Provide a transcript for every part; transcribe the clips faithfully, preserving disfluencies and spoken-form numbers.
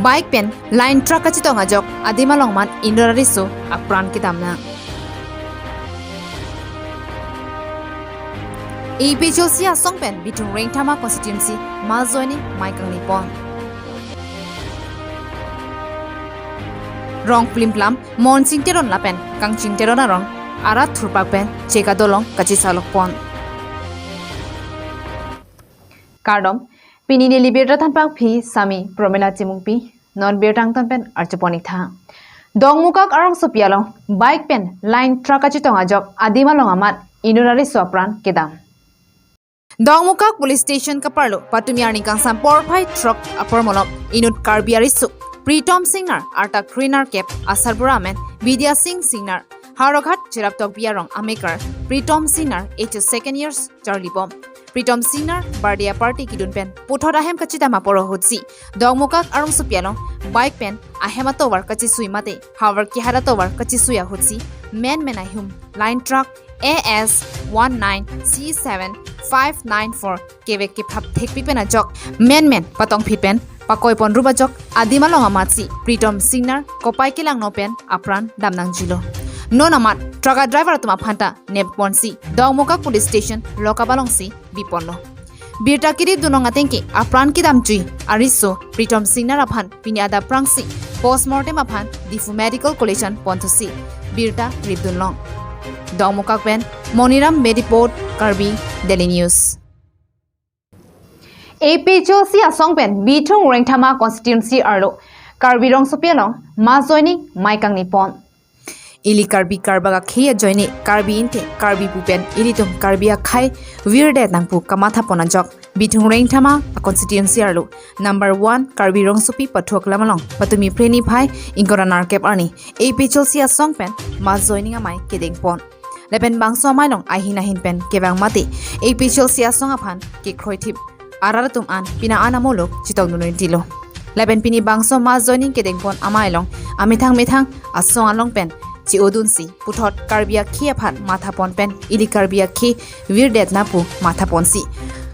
Bike pen line truck kachetong ajok adim along amat inut ariso apran kedam nang. APHLC asong pen Bithung Rengthama constituency mass joining amei kangni pon. Rong plimplam Monsing Teron lapen Kangching Teron arong arat thurpak pen cheka dolong kachesalok pon. Kardom, pini neli birta thanpang phi sami Promila Timungpi, non birta angton pen archupon ik tha. Dongmukak arongsopi along bike pen line truck kachetong ajok adim along amat inut ariso apran kedam. Dongmukak Police Station kaparlo patumi arni kangsam porphai throk apor malom inut Karbi ariso Pritom Singnar, arta kre nerkep asarbura amen Bidya Sing Singnar, Howraghat Cheraptokbi arong amekar Pritom Singnar, age second years, charlibom. Pritom Singnar birthday party kedun pen puthot ahem kachedam apor ahutsi Dongmukak arongsopi along bike pen ahem atovar kachesui mate havar kehat atovar kachesui ahutsi menmen ahum line truck A S one nine C seven five nine four kevek kephap thekpi pen ajok menmen patongphit pen pakoi pon rup ajok adim along amatsi Pritom Singnar kopai kelangno pen apran dam nangjilo. Non amat truck driver atum aphanta nep ponsi Dongmukak Police Station lock up alongsi bi ponlo. Birta kirip dunlong atengke apran kedam jui ariso Pritom Singnar aphan pini adap prangsi post mortem aphan Diphu Medical College an ponthusi birta rip dunlong. Dongmukak pen Moniram Bey report, Karbi Daily News. APHLC asong pen Bithung Rengthama constituency arlo Karbi rongsopi along mass joining amei kangni pon. Ili Karbi karbak akhei ajoine Karbi inthe Karbi pu pen ilitum Karbi akhei virdet nang pu kamatha pon ajok Bithung Rengthama a constituency arlo number one Karbi rongsopi pathok lam along patumi phre niphai ingkoi ra nerkep arni APHLC asong pen mass joining amei kedeng pon. Lapen bangso amei along ahin ahin pen kevang mate APHLC asong aphan kekroithip arat atum an pina an amuluk chetong dun rinti lo. Lapen pini bangso mass joining kedeng pon amei along amethang methang asong along pen che-o dunsi puthot Karbi akhei aphan matha pon pen ili Karbi akhei virdet nang pu matha ponsi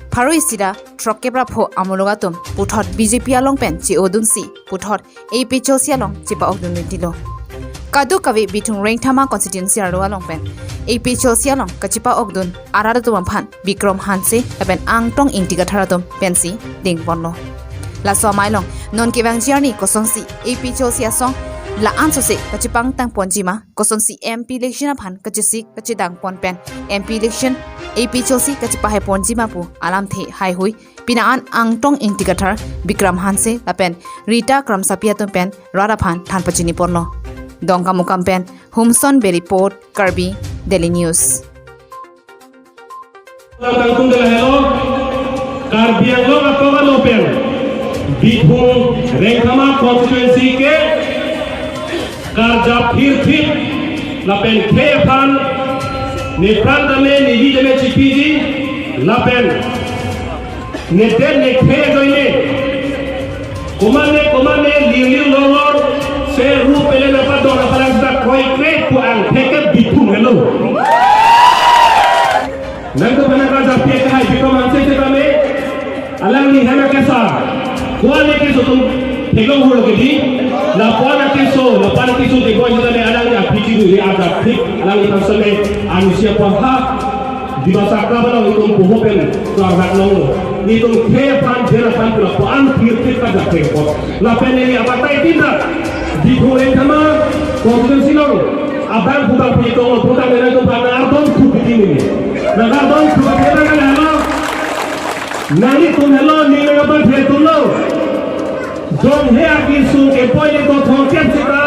pharo isi ra throkkep ra pho amuluk atum puthot BJP along pen che-o dunsi puthot APHLC along chepa-ok dun rinti lo. Kadokave Bithung Rengthama constituency arlo along pen APHLC along kachepa-ok dun arat atum aphan Bikram Hanse lapen Angtong Ingti Kathar atum pensi deng ponlo. Laso amei along non kevangji arni kosonsi APHLC asong la-an sose kachepangtang ponji ma, kosonsi MP election aphan kachesik kachedang pon pen MP election APHLC kachepahai ponji ma pu alamthe haihui pina an Angtong Ingti Kathar, Bikram Hanse lapen Rita Kramsapi atum pen rat aphan than pachini ponlo. Dongkamukam pen Humson Bey report, Karbi Daily News. Tangtung de lahelo, Karbi Anglong atum ano pen Bithung Rengthama constituency ke karjap phirphit lapen khei aphan nepran tame nevi tame chipiji lapen nedet nekhei ajoine komatne komatne lirlir lorlor se ru pele napa dor napa lang sita kroikre pu angthek ke Bithung helo. Nangtum aphan karjap phirphit hai Bikram Hanse setame alangli hem akesa. Ko-an akeso atum theklong hurlo kedi. Lapu-an akeso, lapu-an akeso debo setame alangli aphi chidu ri ajak thik. Alangli aphan setame anusia paha. Dima sakra bala itum puho pen karhak long. Itum khei aphan, jen aphan pu lapu-an phirphit karjap phirphit. Lapen neli abatai tin dak Bithung Rengthama constituency along abang pu bang phi tong putang neli atum aphan ardom thu piti neli. Nang ardom thu piti nang kan halo. Nanglitum helo, neli nang abang phi atum lo. Jong he akisung kepoi le do thongkep sita,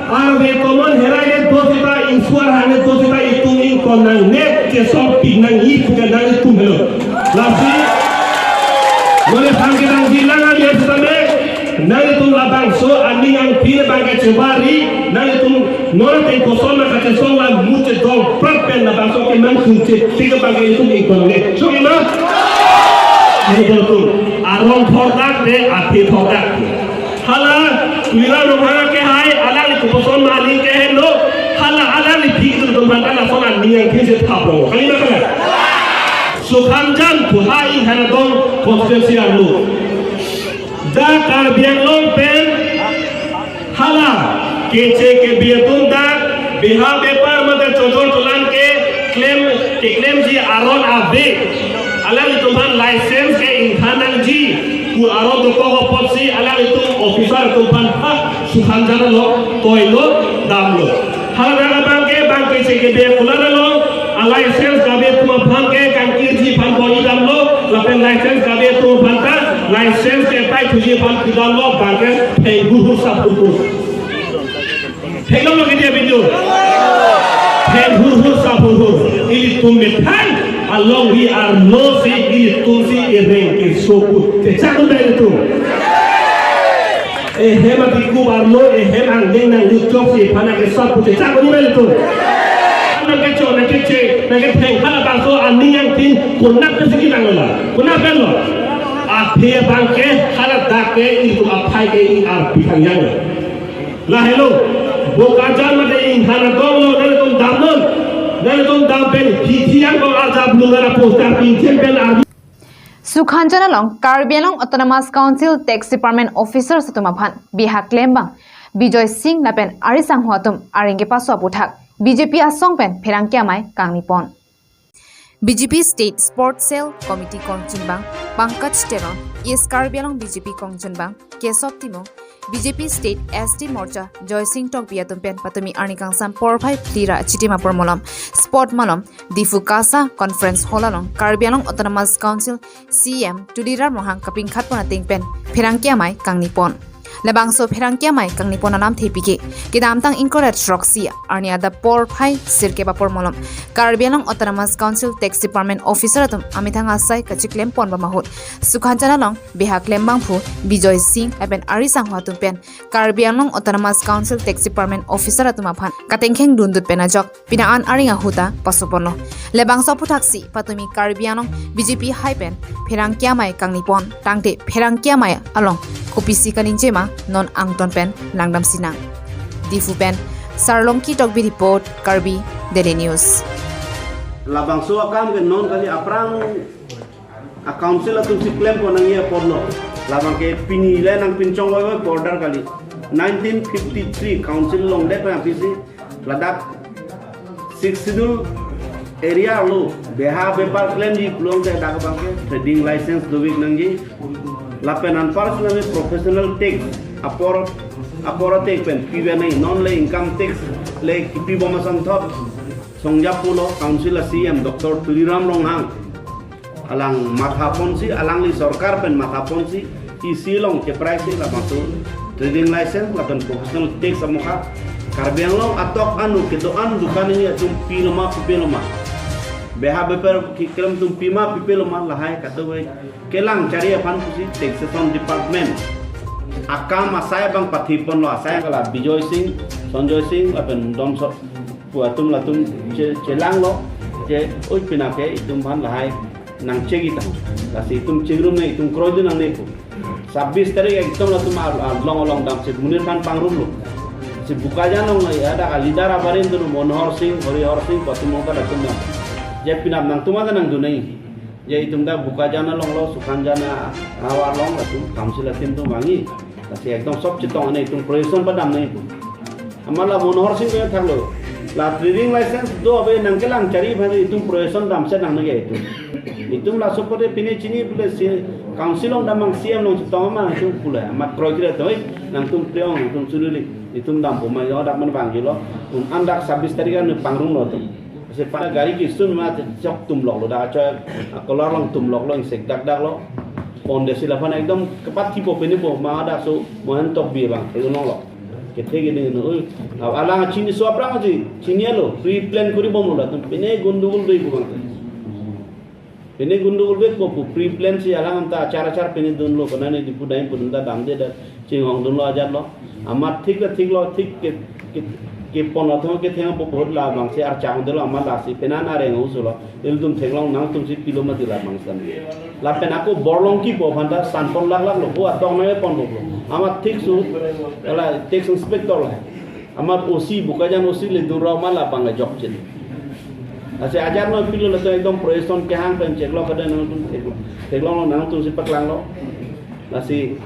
arve tomon herai le do sita, insuar hang le do sita, itum ingkoi nangne kesong pik nangji pu ke nanglitum helo. Lasi, mane thang ke nangji lang ang ya sita me, nanglitum labangso aning angphi abang ke chevari, nanglitum non ateng koson ma kachesong la muche dong prat pen labangso ke nang sungche tik abang ke itum ingkoi nangne. Suki ma? Ini betul. Arong thordak de, api thordak de. Hala, Tuliram Ronghang ke hai, alangli koposon ma aling ke heno, hala, alangli phik itu dum banta lason aning angphi si thap lo. Kali ma kali? Sukham jan pu hai Haradong constituency arlo. Dak Karbi Anglong pen hala keche kebi atum dak beha bepar mate chojor cholang keklem keklemji aron ave. Alanglitum aphan license ke ingthan nangji pu aron dokok apotsi alanglitum officer atum aphan ha Sukhanjan along toilo damlo. Hala dak abang ke bang keche kebi akular along a license gabe atum aphan ke kangkirji aphan bor-i damlo, lapen license gabe atum aphan ta license ke pai thuji aphan pidamlo, bang ke theng hurhur sap hurhur. Theng lo ke dia video. Theng hurhur sap hurhur. Ilitum methang alongri arlo si ilitum si ireng keso pu. Techak un ilitum. Ehem ati kubar lo, ehem angdeng nangluchok si aphan nangkesap pu techak un ilitum. Nangkechok, nangkeche, nangketheng halabangso aning angthin konat pensi kenanglo la. Konat pen lo. Athe abang ke haladak ke ilitum aphai ke i arpi khangjang lo. Lahelo, Bokajan mate ingthan adong lo, nanglitum damnon. Nanglitum dam pen hithi angbong arjap lungan a poster pingchen pen arju. Sukhanjan along Karbi Anglong Autonomous Council Tax Department Officers atum aphan beha klembang Bijoy Singh lapen ari sangho atum areng kepaso aputhak B J P asong pen pherangke amei kangnipon. B J P State Sports Cell Committee kongchunbang Pankaj Teron, East Karbi Anglong B J P kongchunbang Kesop Timung, B J P State S T Morcha Joy Singh Tokbi atum pen patumi arni kangsam porphai phli ra chitim apor malom, sport malom, Diphu Kasa Conference Hall along Karbi Anglong Autonomous Council C E M Tuliram Ronghang kapingkhat pon ateng pen pherangke amei kangnipon. Labangso pherangke amei kangnipon alamthe pike, kedamtang ingkoi ra throksi arni adap porphai sirkep apor malom Karbi Anglong Autonomous Council Tax Department Officer atum amethang asai kachiklem pon bam ahut Sukhanjan along beha klembangphu Bijoy Singh lapen ari sangho atum pen Karbi Anglong Autonomous Council Tax Department Officer atum aphan katengkheng dundut pen ajok pina an areng ahut ta pasoponlo. Labangso aphuthaksi patumi Karbi Anglong B J P hai pen pherangke amei kangnipon, tangte pherangke amei along kopisi kaningje ma non angton pen langdam sinang. Diphu pen Sarlongki Tokbi report, Karbi Daily News. Labangso akam ke non kali, aphrang a council atum si klempon nangji apotlo. Labang ke pini le nangpinchong wai wai border kali. Nineteen fifty-three council longdet nangpisi ladak Sixth Schedule area lo beha bepar klemji pulote dak abang ke trading license dovek nangji. Lapen anpar si nami professional tax apor apor tax pen pive nangji, non le income tax le kipi bom asonthot songja pulo council a C E M Doctor Tuliram Ronghang. Alang mathaponsi, alangli sorkar pen mathaponsi, isi along kepraisi labangso trading license lapen professional tax amokha. Karbi Anglong atok anu kedo-an dukan ini atum pilo ma, pipelo ma. Beha bepar keklem atum pima, pipelo ma, lahai katobe kelang chari aphan pusi taxation department akam asai abang pathiponlo, asai kala Bijoy Singh, Sanjoy Singh lapen Domsot pu atum latum che chelanglo, che oi pinake itum aphan lahai nangchegi tang. Lasi itum chingrum ne itum kroidun nangne pu. Sabis tarik ekdom latum ar, ar long long dam si monit aphan pangrumlo. Si Bokajan along ya dak a leader abarim dun Manohar Singh, Harihar Singh, pu atum ongkat atum dam. Je pinap nangtum ada nangdun nangji. Je itum dak Bokajan along lo, Sukhanjan a, awa along latum council atum tum vangi. Lasi ekdom sob chetong ane itum prohibition padam nangji pu. Amat la Manohar Singh pen thaklo. La trading license do ave nangkelang chari aphan itum prohibition damset nangne itum. Itum laso pote pine chini pule si council along dam mang C M along chetong mang itum pule. Amat kroikre toi nangtum preong nangtum sulili. Itum dampo ma yo dak man vangjilo. Itum andak sabis tarik an pangrumlo itum. Sepa gari kisun ma chok tum loklo dak chok a color along tum loklo, ingsek dak daklo. Pondet si laphan ekdom kepathi po pini po ma dak so Mohan Tokbi abang. Ego nonglo. Kethe gini no. Oi, alang chini so aphrang si, chini alo, pre-plan kori bomlo latum. Pine gundugul dei pu bang. Pine gundugul bek po pu pre-plan si alang anta achar achar pine dunlo, kona ne Diphu dam pu dun ta damde dak chinghong dunlo ajar lo. Amat thik la thiklo, thik ke, ke, kepon athong ketheng po bahut labang si archang delo amat lasi pine an areng usulo. Ilitum theklong nangtum si pilo mati labang san. Lapen ako Borlongki po aphan ta sanpon laklak lo, ko atong nangponpo lo. Amat thik su, ala tax inspector la. Amat O C, Bokajan O C le dun rao ma labang ajok chin. Lasi ajar no pilo latum ekdom prohibition kehang pen cheklo kada nangtum cheklo. Theklong lo nangtum si paklanglo. Lasi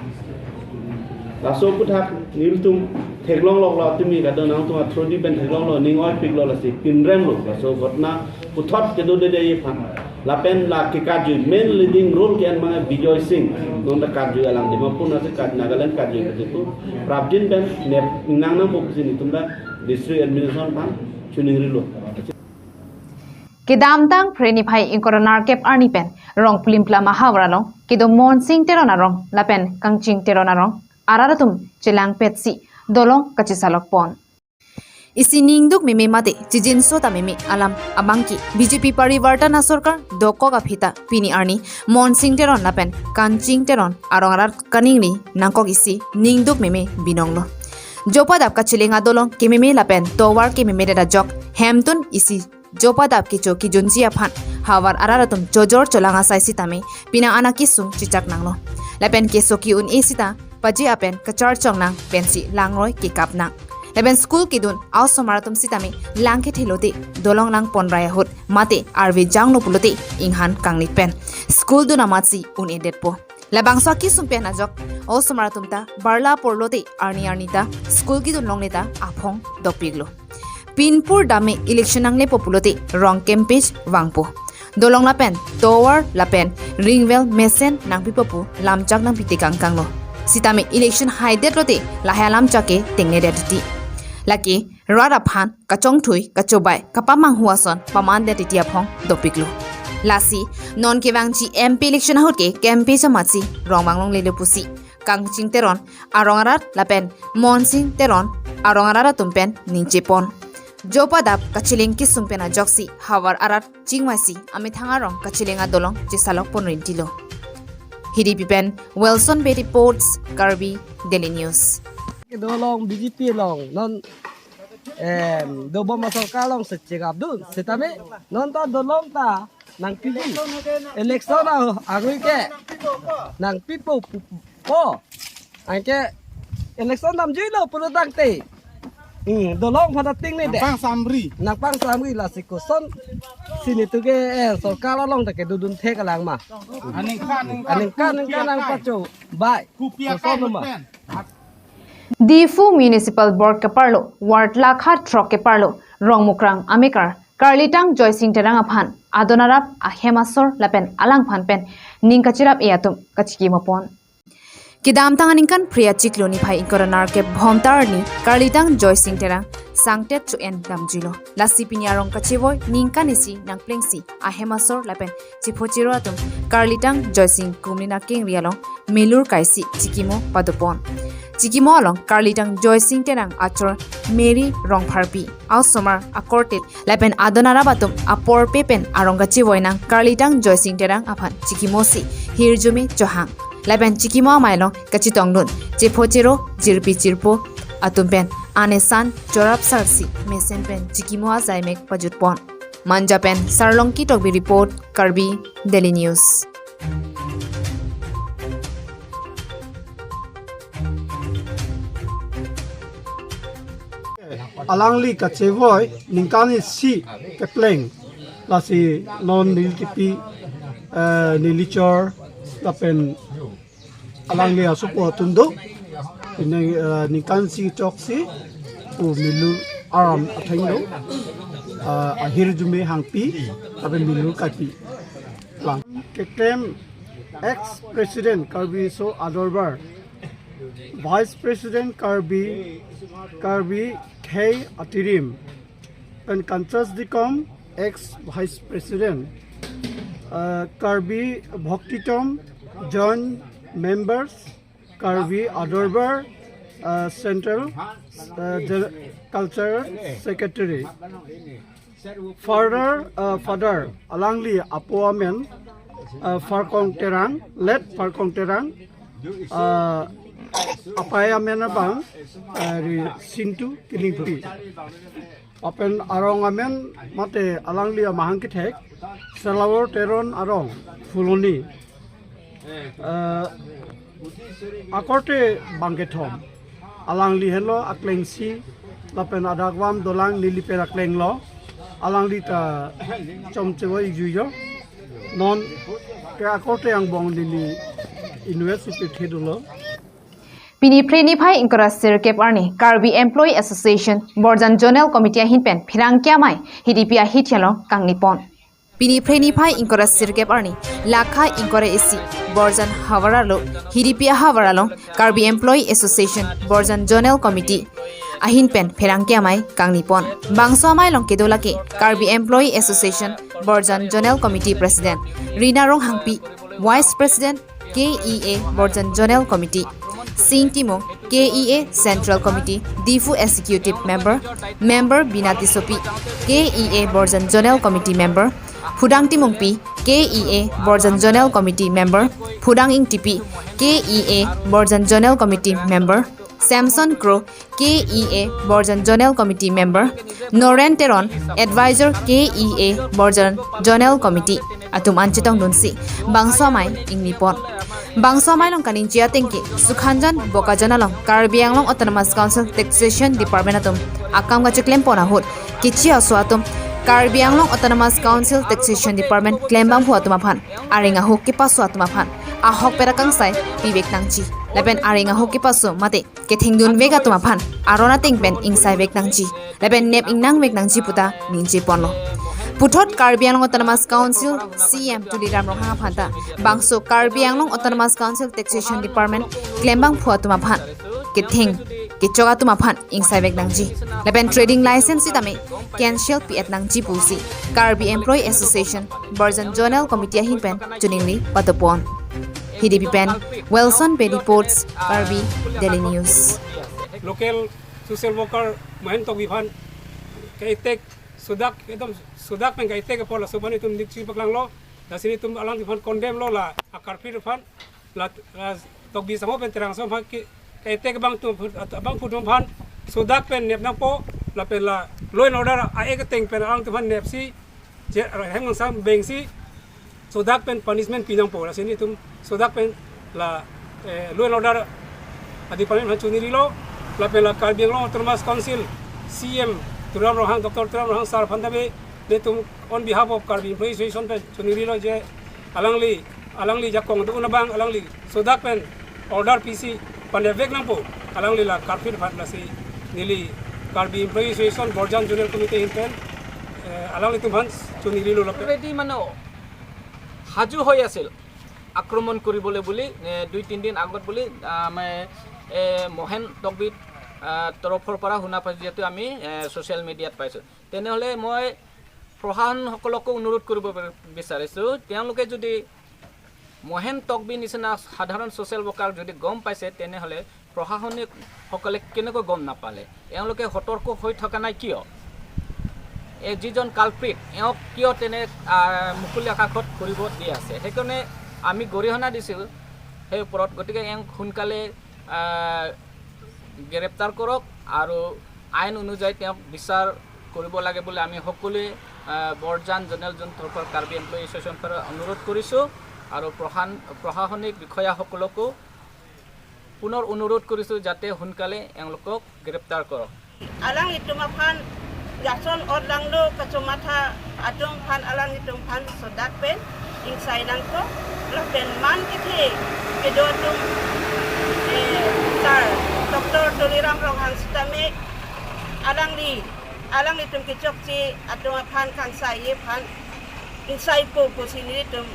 Laso aphuthak nelitum theklong loklo, tumi kadokave nangtum athroksi pen theklonglo, ning oipiklo, lasi pinremlo, laso ghotona puthot kedodede aphan. Lapen la kekarjui main leading role ke-en abang Bijoy Singh, non ta karjui alang Dimapur nasi kat Nagaland karjui kejut pu prapjin pen nep nang nangpo pusi nelitum ta district administration aphan chiningrilo. Kedamtang Phre niphai ingkoi ra nerkep arni pen Rongplimpla Mahavar along kedo Monsing Teron arong lapen Kangching Teron arong arat atum chelangpetsi dolong kachesalok pon. Isi ningduk meme mate chijinso ta meme alam abangke B J P Parivartan Sorkar dokok aphi ta pini arni Monsing Teron lapen Kangching Teron arong arat kaningri nangkok isi ningduk meme binonglo. Jopadap kacheleng adolong kememe lapen tovar kememedet ajok hemtun isi jopadap kecho kejunji aphan havar arat atum chojor cholang asai sitame pina anak kesung chechak nanglo. Lapen keso ke-un-e sita paje apen kacharchong nang pensi langroi kekap nang. Lapen school kedun a-osomar atum sitame lang kethe lote dolong lang ponrai ahut mate arve janglo pulote inghan kanglit pen school dun amatsi un-edetpo. Labangso akesung pen ajok a-osomar atum ta barla porlote arni arni ta school kedun longle ta aphong dopiklo. Pinpur dam me election nanglepo pulote rong kempej vangpo. Dolong lapen tovar lapen ringwell mesen nangpipo pu lamchak nangpitekang kanglo. Sitame election haidet lote lahai alamchak ke tengnedet titi. Lake rat aphan kachongthui, kachobai, kapamanghu ason pamandet titi aphong dopiklo. Lasi non kevangji M P election ahut ke kempej amatsi rong vanglonglelo pusi Kangching Teron arong arat lapen Monsing Teron arong arat atum pen ningje pon. Jopadap kacheleng kesung pen ajoksi havar arat chingvaisi amethang arong kacheleng adolong chesalok pon rintilo. Hiripi pen Wilson Bey reports, Karbi Daily News. Dolong B J P along non, em, dobom asorkar along sechegap dun sitame non ta dolong ta nangpiji. Election a-, arui ke nangpipo pu-, po. Anke election damjuilo pulo tangte. Hmm, dolong pada ting ne de. Nangpang samri. Nangpang samri, lasi kosonsi nelitum ke, eh, sorkar along ta kedodun thek alang ma. Aningkan, aningkan, aningkan nangpachobai. Kopi akai kosonma. Diphu Municipal Board keparlo, Ward Lakha throk keparlo, Rongmukrang amekar Karlitang Joysing Terang aphan adon arap, ahem asor lapen alangphan pen ning kacherap-e atum kachikimo pon. Kedamtang aningkan Phre achiklo niphai ingkoi ra nerkep Bhomtar arni Karlitang Joysing Terang sangtet cho-en damjuilo. Lasi pini arong kachevoi ningkan isi nangplengsi ahem asor lapen chephochero atum Karlitang Joysing kumlin akengri along melur kaisi chikimo padopon. Chikimo along Karlitang Joysing Terang achor Mary Rongpharpi, a-osomar akorte lapen adon arap atum aporpe pen arong kachevoi nang Karlitang Joysing Terang aphan chikimosi hirjume chohang. Lapen chikimo amei along kachetongdun chephochero jirpi jirpo atum pen anesan chorap sarsi mesen pen chikimo ajaimek pajutpon. Manja pen Sarlongki Tokbi report, Karbi Daily News. Alangli kachevoi ningkan isi kepleng, lasi non neli kipi, eh, neli chor lapen alangli asopo atum do. Pini, eh, ningkan isi choksi pu melur aram atheng do, eh, ahirjume hangpi lapen melur kaipi. Lang keklem ex-president Karbi Riso Adorbar, Vice President Karbi, Karbi Khei Atirim, pen Kanchas Dikom, ex-Vice President, uh, Karbi Bhaktitom, Joint Members, Karbi Adorbar, uh, Central, uh, Gen-, Cultural Secretary. Father, uh, Father, alangli apo amen, uh, Farkong Terang, late Farkong Terang, uh, apei amen abang, uh, ri Sintu Kilingpi. Lapen arong amen mate alangli amahang kethek, Salawor Teron arong, Phuloni. Eh, akorte bangkethom. Alangli henlo aklengsi, lapen adakvam dolang neli pen aklenglo. Alangli ta chomchevoi-ikjuijo. Non ke akorte angbong neli invest ipithe dolo. Pini Phre niphai ingkoi ra sirkep arni Karbi Employee Association Borjan Zonal Committee ahin pen pherangke amei Hidipi ahit along kangni pon. Pini Phre niphai ingkoi ra sirkep arni, lakha ingkoi ra isi Borjan havar arlo, Hidipi ahavar along Karbi Employee Association Borjan Zonal Committee ahin pen pherangke amei kangni pon. Bangso amei along kedo lake Karbi Employee Association Borjan Zonal Committee President Rina Ronghangpi, Vice President K E A Borjan Zonal Committee Sing Timung, K E A Central Committee Diphu Executive Member, Member Bina Tissopi, K E A Borjan Zonal Committee Member Phudang Timungpi, K E A Borjan Zonal Committee Member Phudang Ingtipi, K E A Borjan Zonal Committee Member Samson Kro, K E A Borjan Zonal Committee Member Noren Teron, Advisor K E A Borjan Zonal Committee atum an chetongdunsi bangso amei ingni pon. Bangso amei along kaningje ateng ke Sukhanjan Bokajan along Karbi Anglong Autonomous Council Taxation Department atum akam kacheklem pon ahut kechi aso atum Karbi Anglong Autonomous Council Taxation Department klembangphu atum aphan areng ahok kepaso atum aphan ahokpet akangsai pivek nangji lapen areng ahok kepaso mate kethengdun vek atum aphan aron ateng pen ingsai vek nangji lapen nep ingnang vek nangji puta ningje ponlo. Puthot Karbi Anglong Autonomous Council C E M Tuliram Ronghang aphan ta bangso Karbi Anglong Autonomous Council Taxation Department klembangphu atum aphan ketheng kechok atum aphan ingsai vek nangji lapen trading license sitame cancel pi-et nangji pusi Karbi Employee Association Borjan Zonal Committee ahin pen choningri pato pon. Hidipi pen Wilson Bey reports, Karbi Daily News. Local social worker Mohen Tokbi aphan ka-attack, sodak, ekdom sodak pen ka-attack apor laso aphan itum nik chiri paklanglo, lasi itum alangli aphan condemn lo la akarpit aphan, la, la Tokbi sangho pen Terang sangho aphan ke, ka-attack abang atum, abangphu atum aphan sodak pen nep nangpo, lapen la law and order a-act ateng pen alangtum aphan nepsi je, hem kangsam bengsi sodak pen punishment pi nangpo. Lasi nelitum sodak pen la, eh, law and order a-department aphan chonirilo, lapen la Karbi Anglong Autonomous Council C E M Tuliram Ronghang, Doctor Tuliram Ronghang sir aphan tame nelitum on behalf of Karbi Employee Association pen chonirilo je alangli, alangli jakong do-un abang alangli sodak pen order pisi panevek nangpo alangli la akarpit aphan. Lasi neli Karbi Employee Association Borjan Zonal Committee ahin pen, eh, alanglitum aphan chonirilo lapen already mano Saju হৈ আছিল আক্ৰমণ কৰিবলৈ বুলি, এ, দুই তিনিদিন আগত বুলি, আ, মানে, এ, মহেন তকবিৰ, আ, তৰফৰ পৰা শুনা পাইছোঁ, যিহেতু আমি, এ, ছ'চিয়েল মিডিয়াত পাইছোঁ। তেনেহ'লে মই প্ৰশাসনসকলকো অনুৰোধ কৰিব বি-, বিচাৰিছোঁ, তেওঁলোকে যদি মহেন তকবি নিচিনা সাধাৰণ ছ'চিয়েল ৱৰ্কাৰ যদি গম পাইছে, তেনেহ'লে প্ৰশাসনিকসকলে কেনেকৈ গম নাপালে? এওঁলোকে সতৰ্ক হৈ থকা নাই কিয়? এই যিজন কালপ্ৰিট, এওঁক কিয় তেনে, আহ, মুকলি আকাশত ফুৰিব দি আছে? সেইকাৰণে আমি গৰিহণা দিছোঁ সেই ওপৰত। গতিকে এওঁক সোনকালে, আহ, গ্ৰেপ্তাৰ কৰক আৰু আইন অনুযায়ী তেওঁক বিচাৰ কৰিব লাগে বুলি আমি সকলোৱে, আহ, বৰজান জেনেৰেল জোন তৰফৰ কাৰ্বি এমপ্লয়ী এছ'চিয়েশ্যনৰ পৰা অনুৰোধ কৰিছোঁ আৰু প্ৰশান-, প্ৰশাসনিক বিষয়াসকলকো পুনৰ অনুৰোধ কৰিছোঁ যাতে সোনকালে এওঁলোকক গ্ৰেপ্তাৰ কৰক। Alanglitum aphan jason ot langno kachomatha atum aphan alanglitum aphan sodak pen ingsai nangkok lapen man kethe kedo atum, eh, sir Doctor Tuliram Ronghang sitame alangli, alanglitum kechokche atum aphan kangsai aphan ingsaipo pusi nelitum,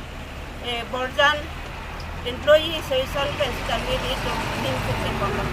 eh, Borjan Employee Association pen sitame nelitum ning kukse pon.